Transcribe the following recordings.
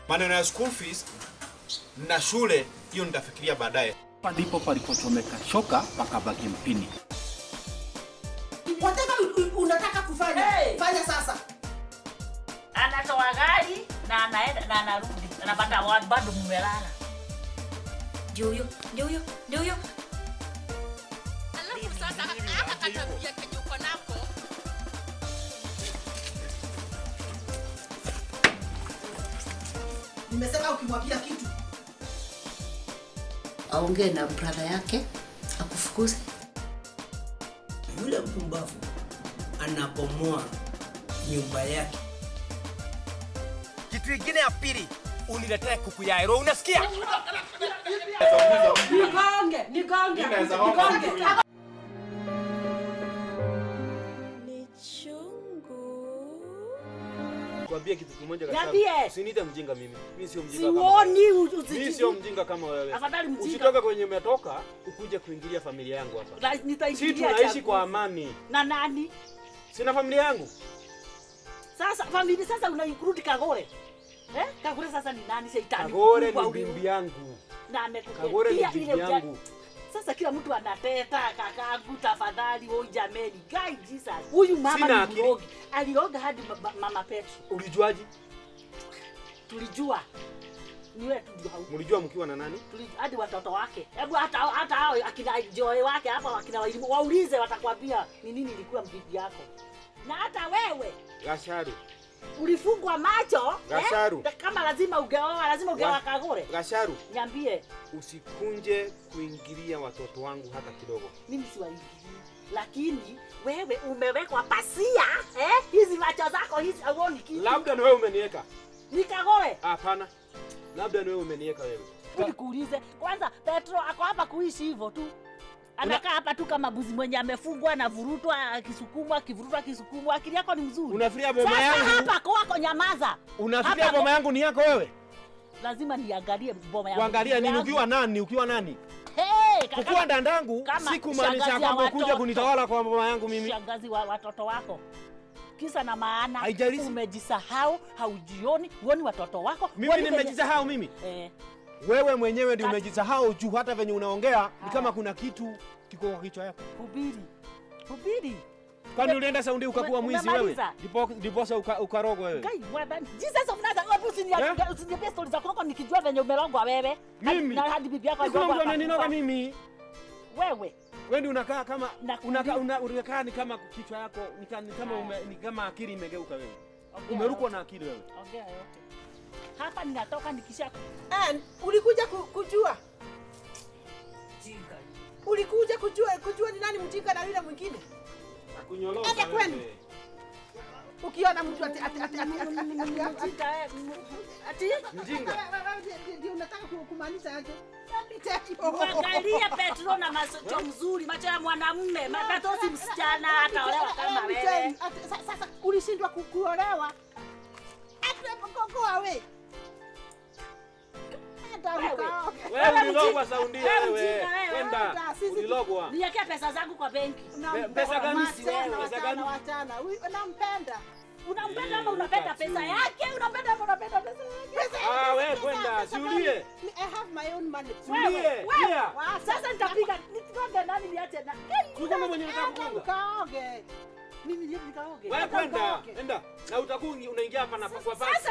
Maneno ya school fees na shule hiyo nitafikiria baadaye. Hapa ndipo palipochomeka shoka pakabaki mpini. Whatever unataka kufanya, Hey! fanya sasa. Anatoa gari na anaenda na anarudi, anapata bado mmelala. Ndio huyo, ndio huyo, ndio huyo. Alafu sasa haka katabia kenye uko nako. Nimesema ukimwambia kitu Aongee na brother yake akufukuze. Yule mpumbavu anabomoa nyumba yake. Kitu ingine ya pili, uniletee kuku ya ero, unasikia? Nigonge, nigonge, Mimi naweza omba nigonge. mtu. Ni chungu. Kwambie kitu kimoja kabisa. Niambie. Usiniite mjinga mimi. Mimi sio mjinga kama wewe. Siuoni Mimi sio mjinga kama wewe. Afadhali mjinga. Usitoke kwenye umetoka ukuje kuingilia familia yangu hapa. Na- Si nitaingilia tunaishi chaguzi. kwa amani. Na nani? Sina familia yangu. Sasa familia sasa una include Kagore. Eh? Kagore sasa ni nani shetani? Kagore mkubwa ni huyu. bibi yangu. Na amekuketia Kagore ni ile bibi yangu. Sasa kila mtu anateta kakangu, tafadhali wewe jameni. Guy Jesus. Huyu mama Sina ni akili. mrogi. Alioga hadi mama Petro. Ulijuaje? Tulijua. Ni wewe tu ndio hauko. Mlijua mkiwa na nani? Hadi watoto wake. Hebu hata hao akina Joy wake hapa akina Wairimu waulize, watakwambia ni nini ilikuwa bibi yako. Na hata wewe Gasharu. ulifungwa macho Gasharu. Eh? Kama lazima ungeoa, lazima ungeoa Kagore. Gasharu, Niambie, usikunje kuingilia watoto wangu hata kidogo. mimi siwaingilii. Lakini wewe umewekwa pasia eh? Hizi macho zako hizi hauoni kitu. Labda ni wewe umeniweka. Ni Kagore. Hapana. Labda ni wewe umeniweka wewe. Hebu nikuulize kwanza, Petro ako hapa kuishi hivyo tu? Anakaa hapa tu kama buzi mwenye amefungwa na vurutwa, akisukumwa, akivurutwa, akisukumwa. Akili yako ni mzuri. Unafikiria boma Sasa yangu? hapa kwako, nyamaza. Unafikiria Hapa boma yangu ni yako wewe? Lazima niangalie boma yangu. Kuangalia nini? Ukiwa nani? Ukiwa nani? Hey, kaka, Kukuwa dandangu kama si kumaanisha shangazi ya kwamba ukuja watoto. kunitawala kwa boma yangu mimi. Shangazi wa watoto wako. Kisa na maana Haijalishi. umejisahau, haujioni, huoni watoto wako. Mimi huoni venye- nimejisahau mimi. Eh, Wewe mwenyewe ndio umejisahau juu hata venye unaongea ni kama kuna kitu kiko kwa kichwa yako. hubiri. Hubiri. Kwani ulienda Saudi ukakuwa mwizi wewe? Umemaliza? Ndiposa ukarogwa wewe. Kai, mwadhani. Jesus of Nazareth, hebu Eh? usiniambie story za kurogwa nikijua venye umerogwa wewe. Mimi? Na hadi bibi yako Kuna mtu alirogwa ameninoga akakufa. mimi. Wewe. Wewe ndio unakaa kama Nakuuliza. unakaa ni kama kichwa yako ni kama ni kama akili imegeuka wewe. Ongea Umerukwa yote. na akili wewe. Ongea yote. Hapa ninatoka nikisha And ulikuja kujua. Ulikuja kujua ni nani mjinga na yule mwingine. Kunyoloka Enda kwenu. wewe. Ukiona mtu ati ati ati ati ati ati ati ati Mjinga, eh, ati Mjinga. Ndio unataka kumaanisha aje? Angalia Petro na macho mzuri, macho ya mwanamume. Petro si msichana ataolewa kama wewe. Sasa ulishindwa kuolewa. Go away. Enda ukaoge. Wewe ulilogwa Saudi Wewe wewe. mjinga wewe. Kwenda. Sisi- Ulilogwa. Niwekee pesa zangu kwa benki. Pesa gani? Wachana, Pesa gani? wachana, wachana. Huyu nampenda. Unampenda ama unapenda pesa yake? Unampenda ama unapenda pesa yake? Pesa Ah, wewe pesa- kwenda, pesa siulie. gani? I have my own money. Siulie. Wewe, Lia. Sasa nitapiga nigonge nani niache na. Kugonga mwenye unataka Enda kugonga. ukaoge. Mimi ndio nikaoge. Wewe kwenda. Ukaoge. Enda. Na utakuwa unaingia hapa na kwa pasi. Sasa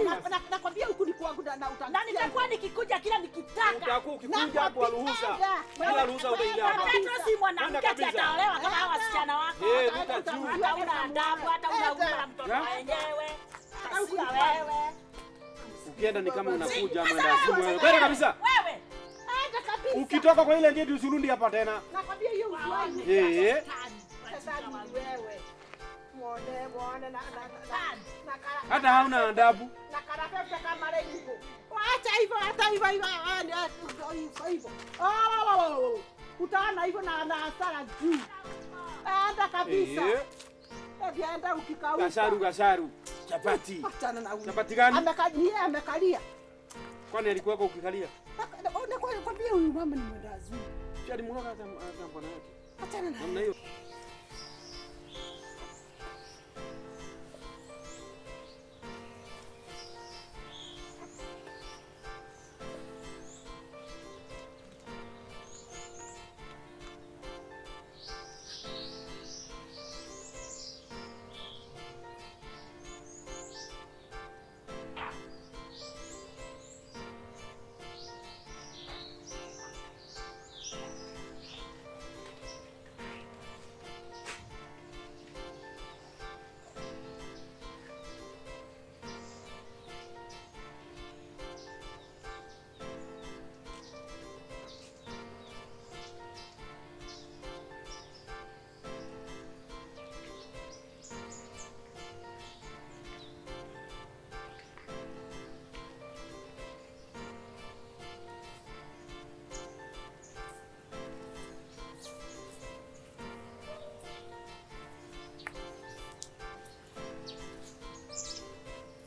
Enda. Nakwambia huku ni kwangu na uta. Na nitakuwa nikikuja kila nikitaka. Utakuwa ukikuja kwa ruhusa. Bila ruhusa utaingia hapa. Petro si mwanamke Kwenda ati kabisa. ataolewa kama hawa wasichana wako. Eh, ruka juu. Hata una adabu, hata una huruma na mtoto Ya? wenyewe. Kasia wewe. Ukienda ni kama unakuja Sasa mwenda simu wewe. wewe, Kwenda kabisa. Wewe. Enda kabisa. Ukitoka kwa ile gate usirudi hapa tena. Nakwambia hiyo ujuani. Eh. Sasa ni wewe. Muone, muone na Hata hauna adabu. na karafefta kama hivyo. Acha hivyo, hata hivyo hivyo, hivyo hivyo. Oh, utaona hivyo na hasara juu. Enda kabisa. Eh. Enda ukikauka. Gasharu gasharu. Chapati. Achana na huyu. Chapati gani? Amekalia, amekalia. Kwani alikuwako ukikalia? Nakwambia huyu mama ni mwendawazimu. Si alimuona hata bwana yake. Achana na Namna hiyo.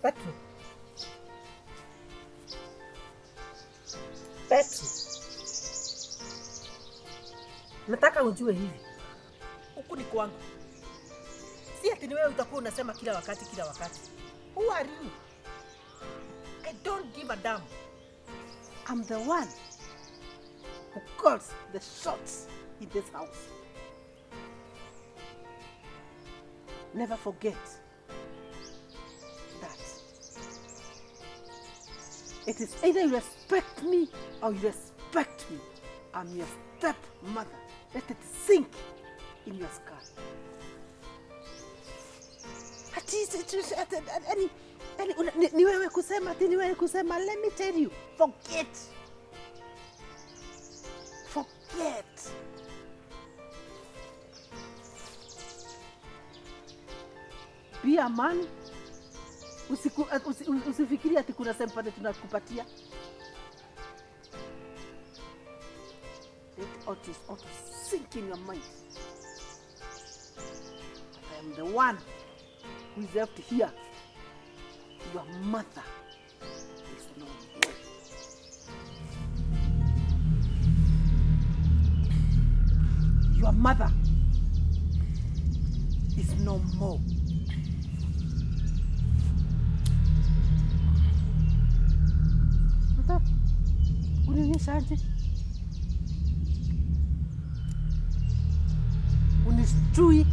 Petro. Petro. Nataka ujue hivi. Huku ni kwangu. Si ati ni wewe utakuwa unasema kila wakati kila wakati. Who are you? I don't give a damn. I'm the one who calls the shots in this house. Never forget that. It is either you respect me or you respect me. I'm your stepmother. Let it sink in your skull. Ati, ni wewe kusema, ati ni wewe kusema. Let me tell you, forget. Forget. Be a man. Usifikiri ati kuna sempate tunakupatia. Let Otis auto sink in your mind. But I am the one who is left here. Your mother is no more. Your mother is no more. Unionyesha aje? Unishtui.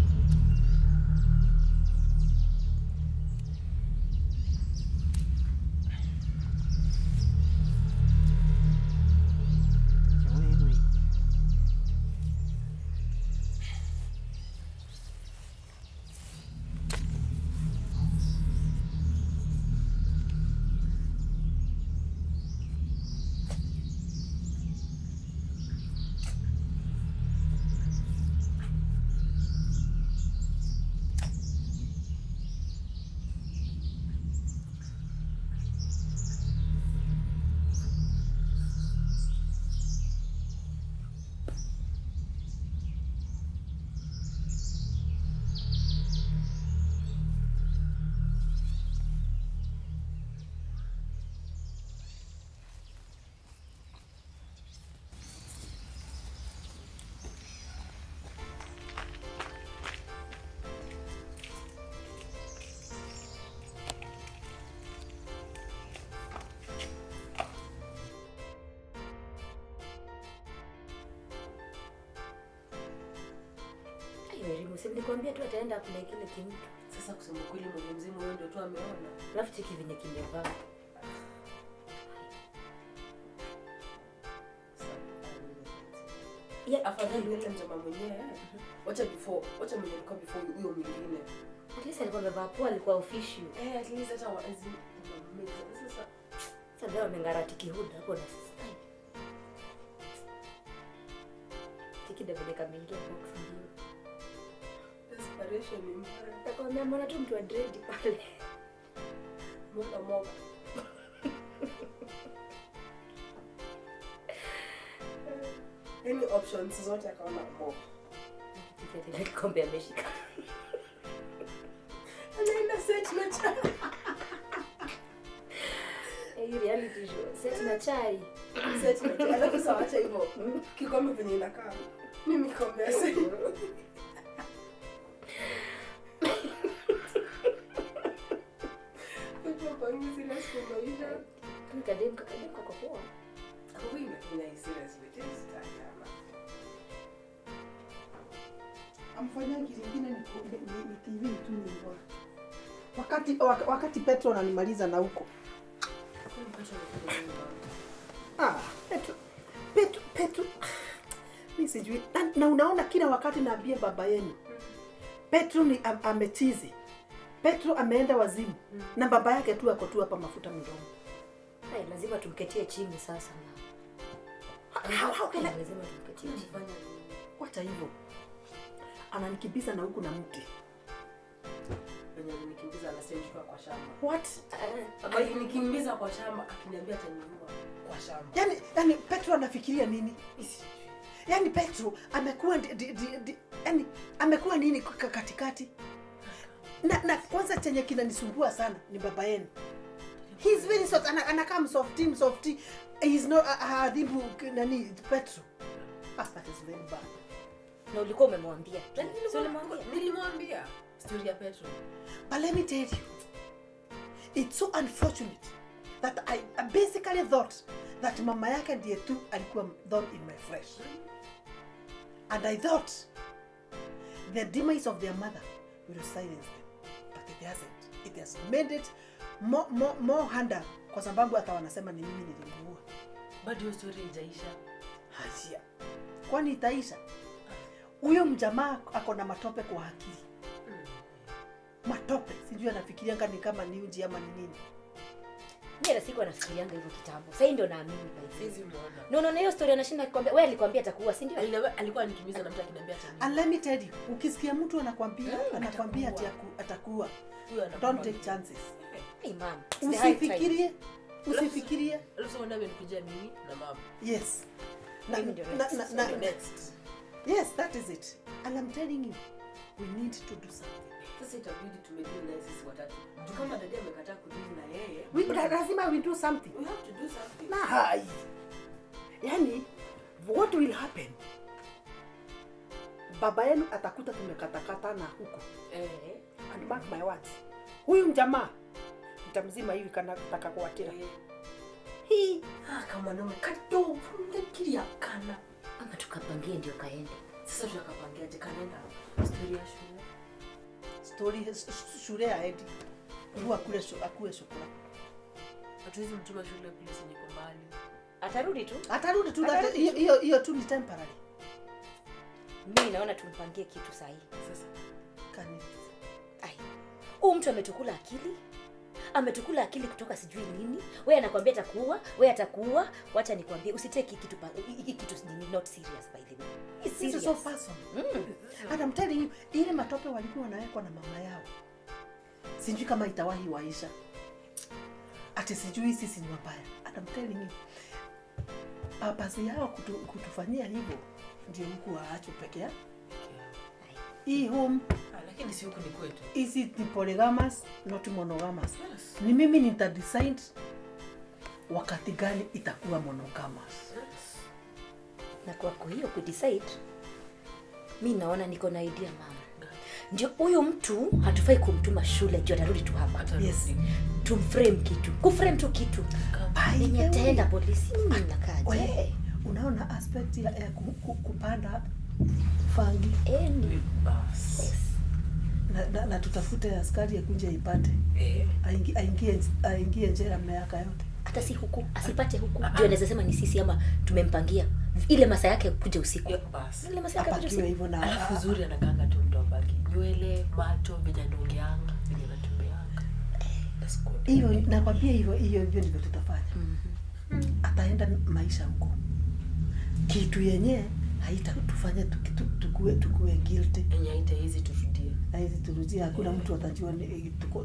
Wewe. Elimu, si nilikwambia tu ataenda kule kile kimtu. Sasa kusema kweli mwenye mzimu wewe ndio tu ameona. Alafu cheki venye kimevaa. Yeah, afadhali yule mjomba mwenyewe. Wacha before, wacha mwenye alikuwa before huyo mwingine. At least alikuwa amevaa poa, alikuwa official. Eh, at least hata wazi. Sasa sasa leo ameng'ara kihuda hapo na sasa. Cheki ndio vile kameingia box ndio. Desperation ni mbaya. Nakwambia mbona tu mtu wa dread pale. Mbona moga. Any options zote akaona moga. Cheki ati kikombe ameshika. Anaenda set na chai. Hii reality show, set na chai. Set na chai. Alafu sawa acha hivyo. Kikombe venye inakaa. Mimi kikombe sasa. Kadem kakadem kako poa. Huyu ni serious with this time. Amfanyia kitu kingine ni TV tu ni bora. Wakati Petro ananimaliza na huko. Ah, Petro. Mimi sijui. Na unaona kila wakati naambia baba yenu. Petro ni amechizi. Petro ameenda wazimu. Na baba yake tu ako tu hapa mafuta mdomo. Hai, lazima tumketie chini sasa mama. How can I? Lazima tumketie chini. Wacha hivyo. Ananikimbiza na huku na mti. Mwenye alinikimbiza anasema kwa shamba. What? Alinikimbiza kwa shamba akiniambia ataniua kwa shamba. Yaani Petro anafikiria nini? Yaani Petro amekuwa yaani amekuwa nini katikati? Na kwanza chenye kinanisumbua sana ni baba yenu. He's very soft, anakaa msofty. He's not adhibu nani Petro. That is very bad. Na ulikuwa umemwambia? Nilimwambia story ya Petro. But let me tell you, it's so unfortunate that I basically thought that mama yake ndiye tu alikuwa thorn in my flesh. And I thought the demise of their mother will silence them. But it hasn't. It has made it more harder kwa sababu hata wanasema ni mimi nilimuua. Bado hiyo story haijaisha. Haya. Kwani itaisha? Huyo mjamaa ako na matope kwa akili. Matope, sijui anafikirianga ni kama ni uji ama ni nini. Mimi hata sikuwa nafikirianga hivyo kitambo. Sasa ndio naamini by the way. Sisi muona. No, no, hiyo story anashinda akikwambia, wewe alikwambia atakuua, si ndio? Alikuwa anikimiza na mtu akiniambia ataniua. And let me tell you, ukisikia mtu anakwambia ati atakuua. Don't take chances. Hey mom. Usifikirie. Alafu sasa amenikujia mimi na mama. Yes. Na next. Yes, that is it. And I'm telling you, we need to do something. Sasa itabidi tumedeal na sisi watatu. Juu kama dada amekataa kudeal na yeye, lazima we do something. We have to do something. Na hai. Yani, what will happen? Baba yenu atakuta tumekatakata na huko. And mark my words. Huyu mjamaa mtamzima hivi kana nataka kuatira. Hii kama mwanaume kadogo kilia kana. Ama tukapangie ndio kaende. Sasa tutakapangiaje kanaenda? Story ya shule. Story shule ya Edi. Huwa kule akue shukura. Hatuwezi mtuma shule please niko mbali. Atarudi tu. Atarudi tu. Hiyo tu ni temporary. Mimi naona tumpangie kitu sahihi. Sasa kani. Ai. Huyu mtu ametukula akili. Ametukula akili kutoka sijui nini. Wewe anakuambia atakuua, wewe atakuua. Wacha nikwambie usiteki kitu kitu ni not serious by the way. It's serious. So personal. And I'm telling you, ile matope walikuwa wanawekwa na mama yao. Sijui kama itawahi waisha. Ati sijui sisi ni wabaya. And I'm telling you, purpose yao kutufanyia hivyo ndio huku waacho peke yao. Hii home, lakini si huku ni kwetu. Is it ni polygamous not monogamous? Yes. Ni mimi nita decide wakati gani itakuwa monogamous. Yes. Na kwa hiyo ku decide, mimi naona niko na idea mama. Ndio huyu mtu hatufai kumtuma shule juu atarudi tu hapa. Yes. Tumframe kitu. Kuframe tu kitu. Yenye ataenda polisi nini nakaje? Unaona aspect ya kupanda fangi. Bas. Yes. Na tutafute askari akuje ipate. Aingie jela miaka yote. Hata si huku, asipate huku. Ndio anaweza sema ni sisi ama tumempangia. Ile masaa yake kuja usiku. Bas. Ile masaa yake kuja usiku. Hivyo na alafu uzuri anakaanga tu mtu abaki. Nywele, macho, vile anaongeanga, vile anatembeanga. That's good. Hiyo nakwambia hivyo ndivyo tutafanya. Ataenda maisha huko. Kitu yenyewe haitatufanya tukue guilty. Yenye haita hizi turudie. Hizi turudie, hakuna mtu atajua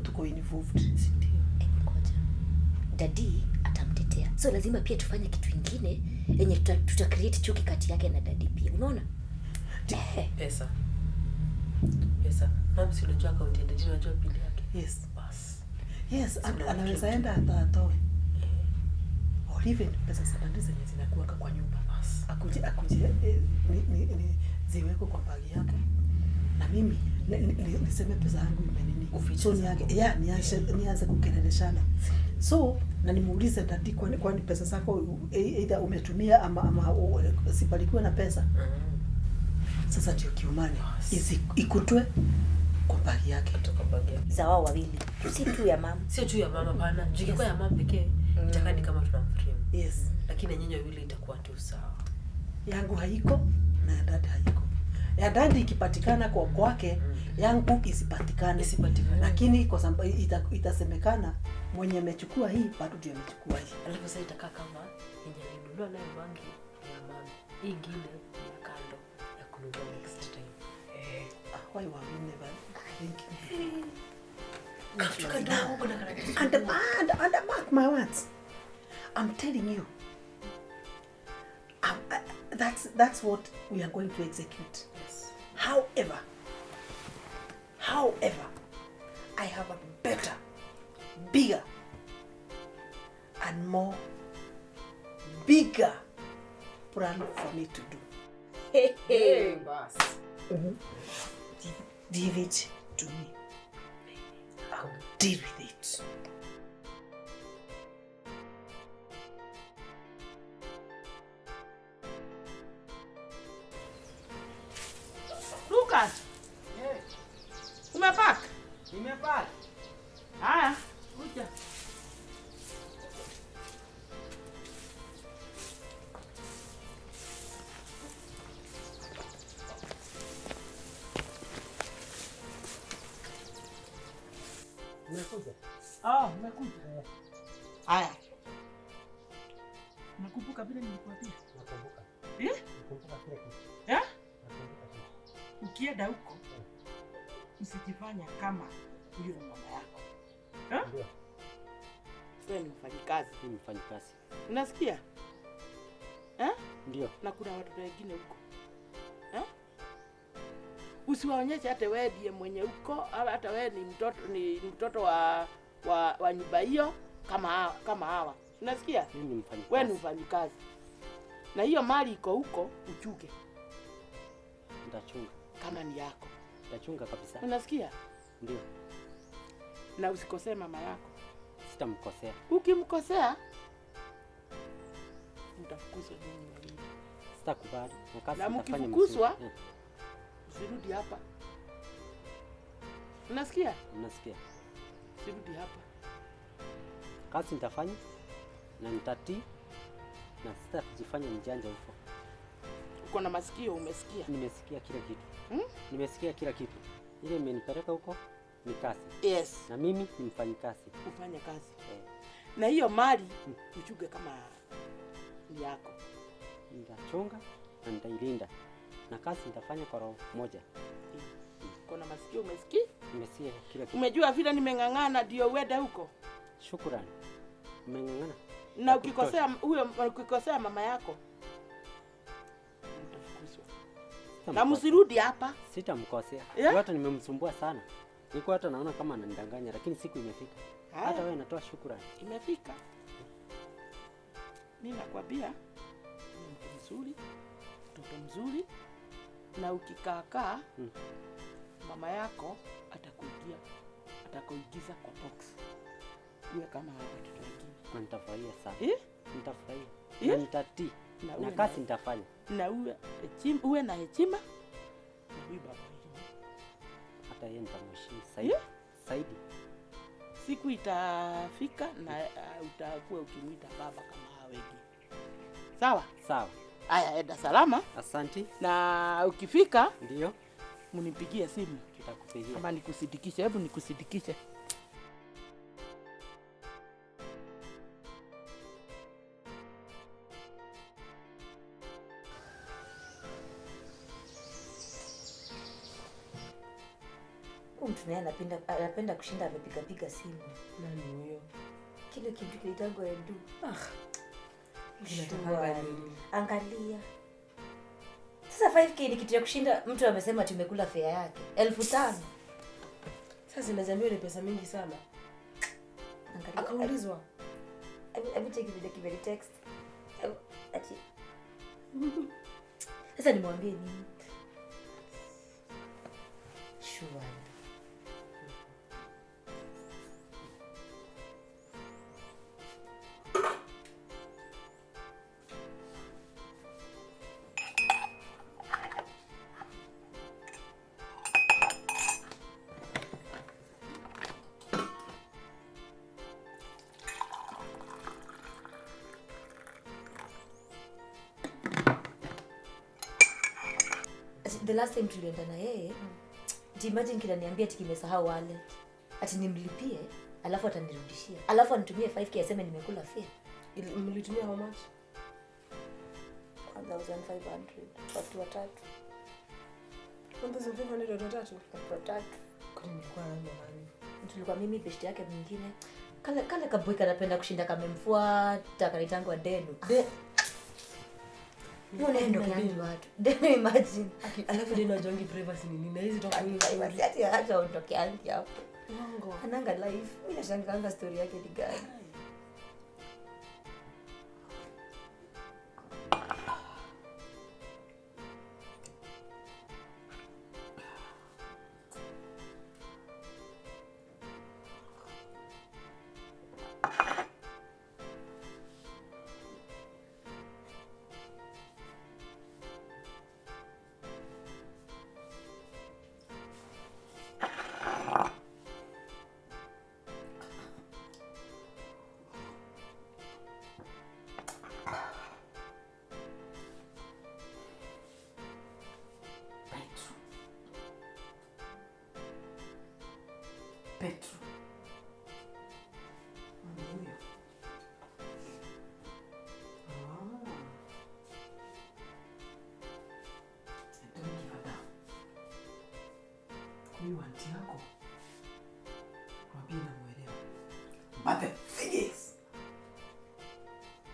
tuko involved. Ndio. Ngoja. Daddy atamtetea. So lazima pia tufanye kitu kingine yenye tuta create chuki kati yake na daddy pia. Unaona? Pesa. Mama si unajua account ya daddy, unajua pili yake. Yes. Bas. Yes, anaweza enda hata atoe. Or even pesa za daddy zenye zinakuwa kwa nyumba. Akuje ni ziwekwe kwa bagi yake. Na mimi niseme pesa yangu imenini. So nianze kukeleleshana. So na nimuulize daddy kwani pesa zako either umetumia ama sipalikuwa na pesa. Sasa ndio kiumani. Ikutwe kwa bagi yake. Kutoka bagi yake. Za wao wawili. Si tu ya mama. Sio tu ya mama pana. Juu kwa ya mama pekee itakaa ni kama tunamframe. Yes. Lakini nyinyi wawili itakuwa tu sawa. Yangu haiko na ya dadi haiko. Ya dadi ikipatikana kwa kwake, yangu isipatikane. Lakini kwa sababu itasemekana mwenye amechukua hii bado ndiye amechukua hii. Alafu sasa itakaa kama yenye alinunua nayo bangi ya mama. Hii ingine ya kando ya kununua next time. Why were we never thinking? And mark my words. I'm telling you. That's what we are going to execute. Yes. However, I have a better, bigger and more bigger plan for me to do. Hey, hey. Boss. Give it to me. I'll deal with it. Lucas. Yes. Umepack? Nimepack. Haya, kuja. Nimekuja. Ah, umekuja. Haya. Nakumbuka vile nilikuambia. Nakumbuka. Eh? Nakumbuka kila kitu. Eh? Nakumbuka kila kitu. Ukienda huko usijifanya kama huyo ni mama yako. Eh? Ndio. Wewe ni mfanyikazi. Mimi mfanyikazi. Unasikia? Eh? Ndio. Na kuna watoto wengine huko. Eh? Usiwaonyeshe hata wewe ndiye mwenye huko, au hata wewe ni mtoto wa nyumba hiyo kama hawa. Unasikia? Mimi ni mfanyikazi. Wewe ni mfanyikazi. Na hiyo mali iko huko uchuke. Nitachunga. Kama ni yako. Nitachunga kabisa. Unasikia? Ndio. Na usikosee mama yako. Sitamkosea. Ukimkosea mtafukuzwa nyinyi wawili. Sitakubali. Na kazi Na nitafanya mkifukuzwa mzuri. usirudi hapa. Unasikia? Unasikia? Usirudi hapa. Kazi nitafanya na nitatii na sitajifanya mjanja huko. Uko na masikio, umesikia? Nimesikia kila kitu. Nimesikia kila kitu. Ile imenipeleka huko ni kazi. Yes. Na mimi ni mfanyikazi. Ufanye kazi. Na hiyo mali uchuge kama ni yako. Nitachunga na nitailinda. Na kazi nitafanya kwa roho moja. Uko na masikio, umesikia? Nimesikia kila kitu. Umejua vile nimeng'ang'ana ndio uende huko? Shukrani. Umeng'ang'ana. Na ukikosea huyo, ukikosea mama yako mtafukuzwa. Na msirudi hapa. Sitamkosea. Yeah? Hata nimemsumbua sana. Niko hata naona kama ananidanganya, lakini siku imefika. Hata wewe natoa shukrani. Imefika. Mimi nakwambia ni mtu mzuri, mtoto mzuri, na ukikaakaa mama yako atakuingiza kwa box. Uwe kama watoto wengine. Na nitafurahia sana. Nitafurahia. Na nitatii. Na kazi nitafanya. Na uwe na heshima na huyu baba wengine. Hata yeye nitamheshimu zaidi. Zaidi. Siku itafika na utakuwa ukimuita baba kama hao wengine. Sawa? Sawa. Aya, enda salama. Asante. Na ukifika ndio mnipigie simu. Tutakupigia. Kama nikusidikishe, hebu nikusidikishe. Mtu naye anapenda kushinda amepiga piga simu. Nani huyo? Kile kitu kinaitwa Edu. Ah. Angalia. Sasa 5k ni kitu ya kushinda mtu amesema tumekula fare yake. 5,000. Sasa inajamii ni pesa mingi sana. Angalia. Akaulizwa. Hebu check video kibeli text. Ati. Sasa nimwambie nini? Sure. The last time tulienda na yeye, imagine kinaniambia ati kimesahau wallet. Ati nimlipie, alafu atanirudishia. Alafu anitumie 5k aseme nimekula fare. Mlitumia how much? 1500 watu watatu. 1500 watu watatu? Watu watatu. Kwani nilikuwa na nani? Tulikuwa mimi best yake mwingine. Kale kaboy kanapenda kushinda kamemfuata kanaitangwa Denu. Unaenda kwa watu. Denu imagine. Alafu Denu ajongi privacy ni nini? Na hizi toka hizo. Ati acha ondoke hapo. Uongo. Ananga life. Mimi nashangaanga story yake ni gani. Petro. Huyo. Ah. I don't give a damn. Huyu auntie yako mwambie namuelewa. But the thing is,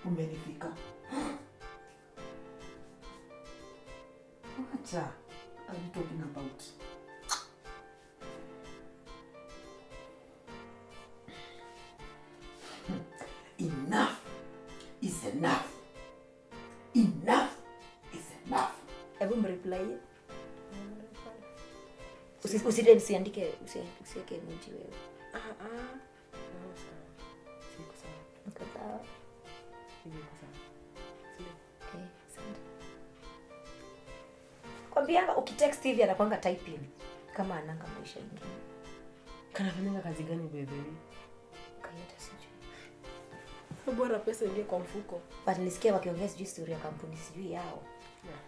umenifika. What are you talking about? Enough is enough. Enough is enough. Hebu mreply. Usiandike, usiweke emoji wewe. Siko sawa. Uko sawa. Niko sawa. Eh, asante. Kwambianga ukitext hivi anakuanga typing kama ananga maisha ingine. Kanafanyanga kazi gani baby? Kayata sijui. Bora pesa ingie kwa mfuko. But nilisikia wakiongea sijui story ya kampuni sijui yao. Yeah.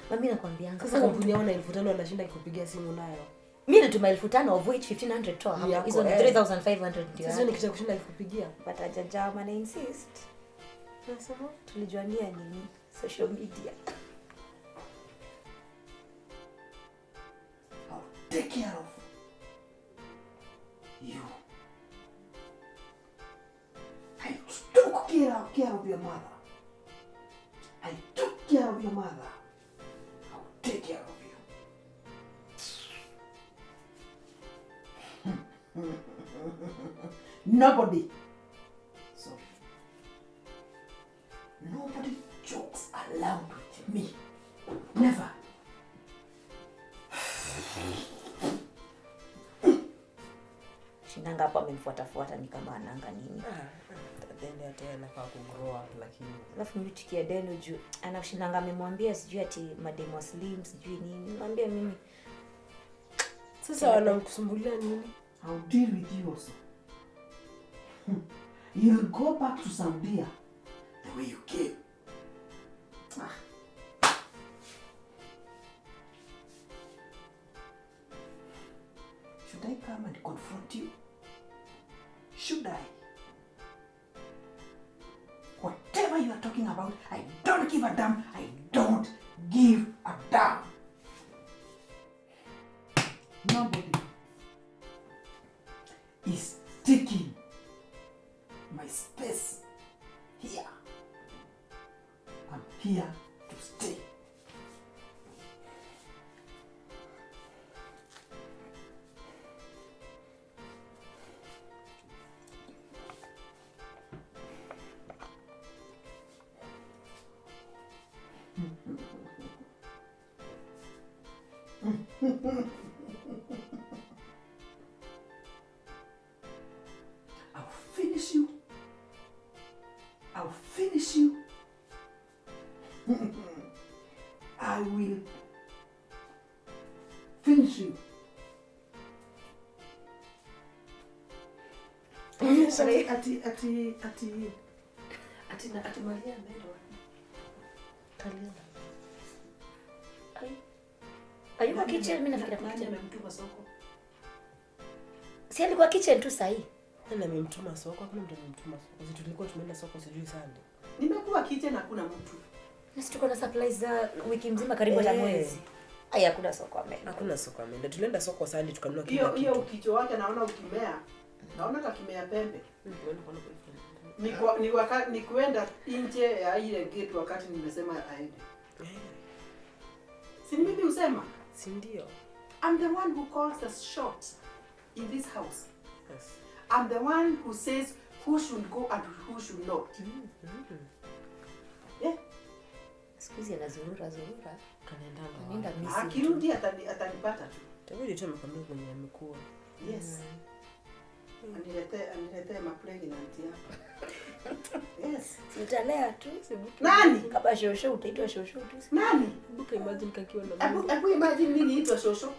Mami nakwambianga sasa kampuni yao na 5,000 anashinda kukupigia simu nayo. Mimi nilituma 5,000 of which 1,500 toa hapo. Hizo ni 3,500 ndio. Sasa ni kitu kushinda kukupigia. But ajajama na insist. Nasema tulijuania nini? Social media. I'll take care of you. I took care of your mother. I took care of your mother. I'll take care of you. Nobody. Sorry. Nobody jokes allowed with me. Never. Shinanga hapo amemfuatafuata ni kama ananga nini. Then hata anafaa ku grow up lakini. Alafu mimi tukia Deno juu anashinanga amemwambia sijui ati mademo wa slim sijui nini. Mwambia mimi. Sasa wanamkusumbulia nini? I'll deal with you also. You'll go back to Saudia the way you came. Ah. Should I come and confront you? Should I? Whatever you are talking about, I don't give a damn. I don't give a damn. Nobody is taking my space here. I'm here to stay. I'll finish you. I'll finish you. I will finish you. Ati ati ati ati na ati Maria ameenda. Kalienda. Ai. Ayuko kitchen, mimi nafikiri kwa kitchen. Amemtuma soko. Si alikuwa kitchen tu sahi. Nani amemtuma soko? Hakuna mtu amemtuma soko. Sisi tulikuwa tumeenda soko sijui Sunday. Nimekuwa kitchen hakuna mtu. Na sisi tuko na supplies za wiki mzima karibu hata mwezi. Ai hakuna soko ameenda. Hakuna soko ameenda. Tulienda soko Sunday tukanunua kila kitu. Hiyo ukicho wake naona ukimea. Naona kakimea pembe. Ni kwenda nje ya ile gate wakati nimesema aende. Si mimi usema? Si ndio? I'm the one who calls the shot. In this house. Yes. I'm the one who says who should go and who should not. Yeah. Siku hizi anazurura zurura. Kanaendanga Anaenda wapi? missing. Akirudi atanipata tu. Itabidi tu amekwambia kwenye amekuwa. Yes. Aniletee mapregnant hapa. Yes. Si utalea tu. Nani? Kama shosho utaitwa shosho tu. Nani? Hebu imagine kakiwa na Hebu hebu imagine mimi niitwa shosho.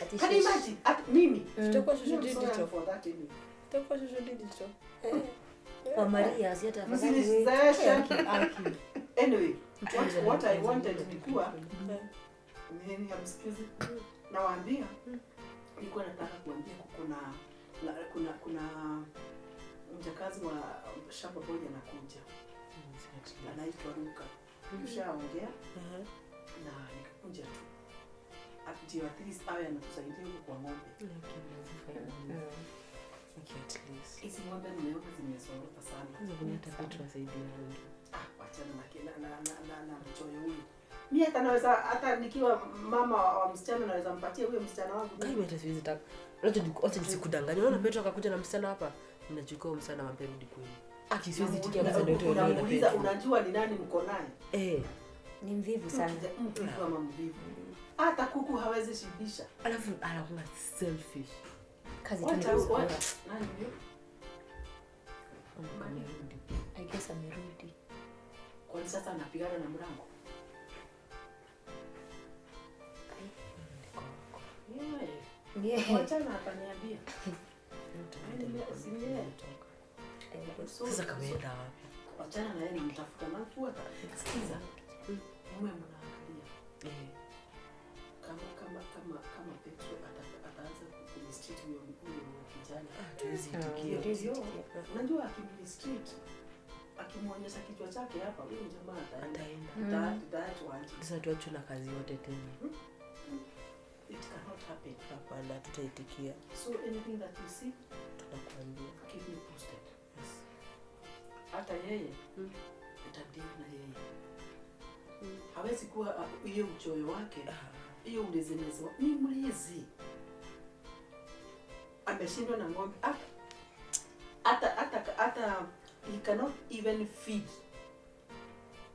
Ati Can you shosho. imagine? At mimi. Tutakuwa shosho I'm sorry digital. for that anyway. Tutakuwa shosho digital. Kwa Maria si hata afadhali wewe. Msinizeeshe. Aki. Anyway, what I wanted ni kuwa nini hamsikizi? Nawaambia nilikuwa nataka kuambia kuna mjakazi wa shamba moja anakuja. Anaitwa Luka. Tushaongea na nikakuja tu. Ndio at least awe anatusaidia huko kwa ng'ombe. Okay, at least. Hizi ng'ombe nimeona zimesorota sana. Kwanza kuna hata vitu wasaidiange. Ah, wachana na kila na mchoyo huyu. Mimi hata naweza hata nikiwa mama wa msichana naweza mpatia huyo msichana wangu. Mimi hata siwezi taka. Wacha nisikudanganye. Unaona Petro akakuja na msichana hapa, ninachukua huyo msichana namwambia rudi kwenu. Aki siwezi tikia msichana yote wewe na Unamuuliza Petro. unajua ni nani mko naye? Eh, Ni mvivu sana. Mtu kama mvivu. Hata kuku hawezi shibisha. alafu anakuwa selfish. Kazi tu ni Wacha kuzurura. nani huyo? Ama amerudi. I guess amerudi. Kwani sasa anapigana na mlango? Yeah. Yeah. Wachana ataniambia. Sasa kameenda wapi? Wachana na yeye namtafuta namfuata. Sikiza. Mume mnaangalia. Eh. Kama Petro ataanza kumistreat huyo kijana. Hatuwezi itikia. Hatuwezi itikia. Unajua akimistreat akimuonyesha kichwa chake hapa huyo jamaa Ataenda. Tutaachwa nje. Sasa tuachwe na kazi yote tena. It cannot happen. Hapana, tutaitikia. So anything that you see, Tutakuambia. keep me posted. Yes. Hata yeye nitadeal na yeye. Hawezi kuwa hiyo uchoyo wake, hiyo ulezenezi ni mlezi. Ameshindwa na ng'ombe. Hata he cannot even feed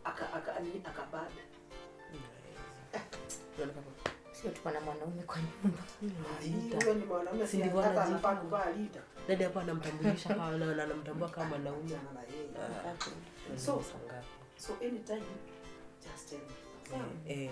akabada. Sio tuko na mwanaume kwa nyumba. Huyo ni mwanaume, Si si ndivyo hata anajiita? anafaa kuvaa lita. Dada hapa anamtambulisha kama na anamtambua kama mwanaume. Achana na yeye. So, So anytime just tell me. Sawa? eh.